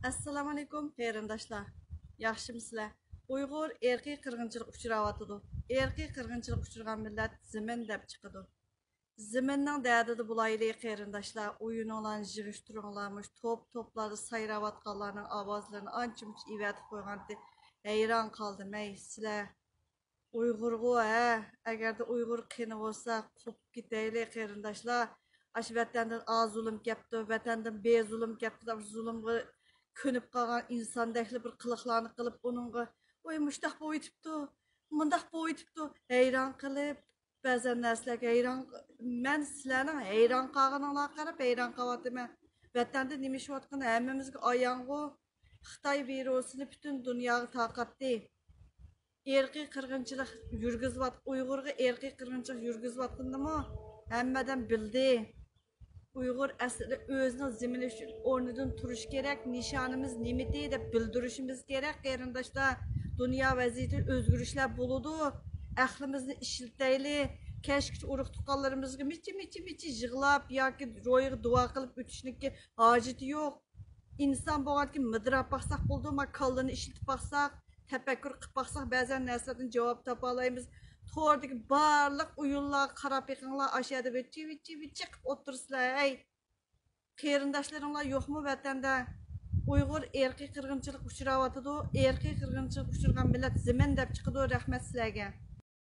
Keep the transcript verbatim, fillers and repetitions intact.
ئەسسالامۇئەلەيكۇم قېرىنداشلار، ياخشىمۇسىلەر؟ ئۇيغۇر ئىرقىي قىرغىنچىلىققا ئۇچراۋاتىدۇ. ئىرقىي قىرغىنچىلىققا ئۇچرىغان مىللەت زېمىن دەپ چىقىدۇ. زېمىننىڭ دەردىدە بولايلى قېرىنداشلار، ئويۇنۇڭلارنى يىغىشتۇرۇڭلار، مۇشۇ توپ-توپلاردا سايراۋاتقانلارنىڭ ئاۋازلىرىنى ئانچە-مۇنچە ئېۋەتىپ قويغانتى، ھەيران قالدىم ھەي سىلەر. ئۇيغۇرغۇ ھە؟ ئەگەردە ئۇيغۇر قېنى بولسا قوپۇپ كېتەيلى قېرىنداشلار. ئاشۇ ۋەتەندىن ئا زۇلۇم كەپتۇ، ۋەتەندىن بې زۇلۇم كەپتۇ دەپ زۇلۇمغا كۆنۈپ قالغان ئىنساندەكلا بىر قىلىقلارنى قىلىپ، ئۇنىڭغا ۋاي مۇشتاق بولۇۋېتىپتۇ، مۇنداق بولۇۋېتىپتۇ، ھەيران قىلىپ، بەزەن نەرسىلەرگە ھەيران. مەن سىلەرنىڭ ھەيران قالغىنىڭلارغا قاراپ ھەيران قېلىۋاتىمەن. ۋەتەندە نېمە ئىش بولۇۋاتقىنى ھەممىمىزگە ئايانغۇ. خىتاي ۋىرۇسىنى پۈتۈن دۇنياغا تارقاتتى. ئىرقىي قىرغىنچىلىق يۈرگۈزۈۋات-، ئۇيغۇرغا ئىرقىي قىرغىنچىلىق يۈرگۈزۈۋاتقىنىنىمۇ ھەممە ئادەم بىلدى. ئۇيغۇر ئەسلىدە ئۆزىنىڭ زېمىنى ئۈچۈن ئورنىدىن تۇرۇشى كېرەك، نىشانىمىز نېمىتى دەپ بىلدۈرۈشىمىز كېرەك، قېرىنداشلار. دۇنيا ۋەزىيىتىدە ئۆزگىرىشلەر بولىدۇ. ئەقلىمىزنى ئىشلىتەيلى. كەچكىچە ئۇرۇق تۇغقانلىرىمىزغا مىچى، مىچى، مىچى يىغلاپ ياكى روھىغا دۇئا قىلىپ ئۆتۈشنىڭكى ھاجىتى يوق. ئىنسان بولغاندىكىن مىدىرلاپ باقساق بولىدۇ، ما كاللىنى ئىشلىتىپ باقساق، تەپەككۇر قىلىپ باقساق، بەزەن نەرسىلەردىن جاۋاب تاپالايمىز. توردىكى بارلىق ئويۇنلارغا قاراپ بېقىڭلار، ئاشۇ يەردە ۋىچى، ۋىچى، ۋىچى قىلىپ ئولتۇرىسىلەر ھەي. قېرىنداشلىرىڭلار يوقمۇ ۋەتەندە؟ ئۇيغۇر ئىرقىي قىرغىنچىلىققا ئۇچراۋاتىدۇ. ئىرقىي قىرغىنچىلىققا ئۇچرىغان مىللەت زېمىن دەپ چىقىدۇ. رەھمەت سىلەرگە.